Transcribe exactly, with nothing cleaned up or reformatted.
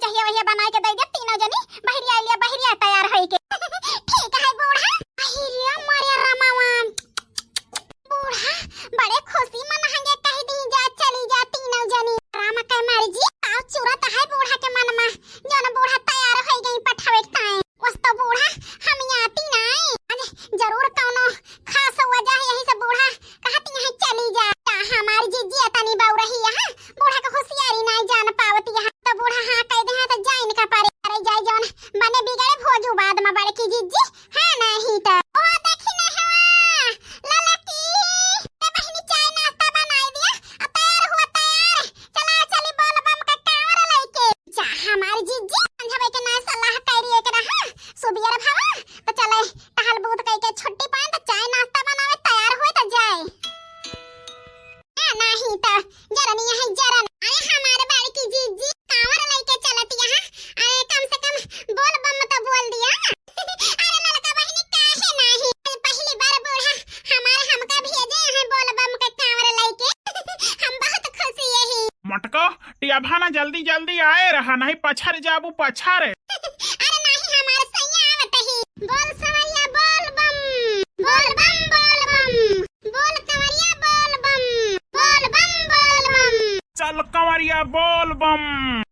कहिया वहिया बनाए के दे दे, तीनों जनी बहरिया लिया, बहरिया तैयार होई के। ठीक है बूढ़ा। अहिरिया मरिया रमावा, बूढ़ा बड़े खुशी मन हंगे कह दी जा, चली जा तीनों जनी। राम के मर्जी, आओ चूरत है बूढ़ा के मन में, जौन बूढ़ा तैयार होई गई पठावे के ताई। वस तो बूढ़ा हम आती नाई, आज जरूर कौनो खास वजह है, यही से बूढ़ा कहती है चली जा। का हमारी जिज्जी तनी बउरही है, बूढ़ा के होशियारी नाई जान पावती है, तो बूढ़ा हाँ कह दे हैं तो जाइन का पारे। अरे जाई जौन बने बिगड़े भोजू बाद में बड़की जिज्जी, हाँ नहीं तो। ओ देखी नहीं हवा, ललकी, ते बहिनी चाय नाश्ता बनाई दिया, अब तैयार हुआ तैयार, चला चली बोल बम का कांवर लेके। जा हमारी जिज्जी, संझवे के ना सलाह करी एक रहा, सुबियर भवा, तो चले टहल बूत कई के छुट्टी पाए तो चाय नाश्ता बनावे तैयार हुए तो जाए। ए, नाही त जरनी है जरन। अरे हमार बड़की जिज्जी कांवर लेके चलत यहाँ। अरे कम से कम बोल बम तो बोल दिया। अरे ललका बहिनी काहे नाही? अरे पहली बार बूढ़ा हमार हमका भेजे हैं बोल बम के कांवर लेके। हम बहुत खुशी यही। मटका, टियाभा ना जल्दी जल्दी आए रहा, नहीं पछर जाबू पछर। अरे नाही हमार सैया आवत ही। बोल सवैया बोल बम, बोल बम बोल बम। बोल कंवरिया बोल बम, बोल बम बोल बम। चल कंवरिया बोल बम।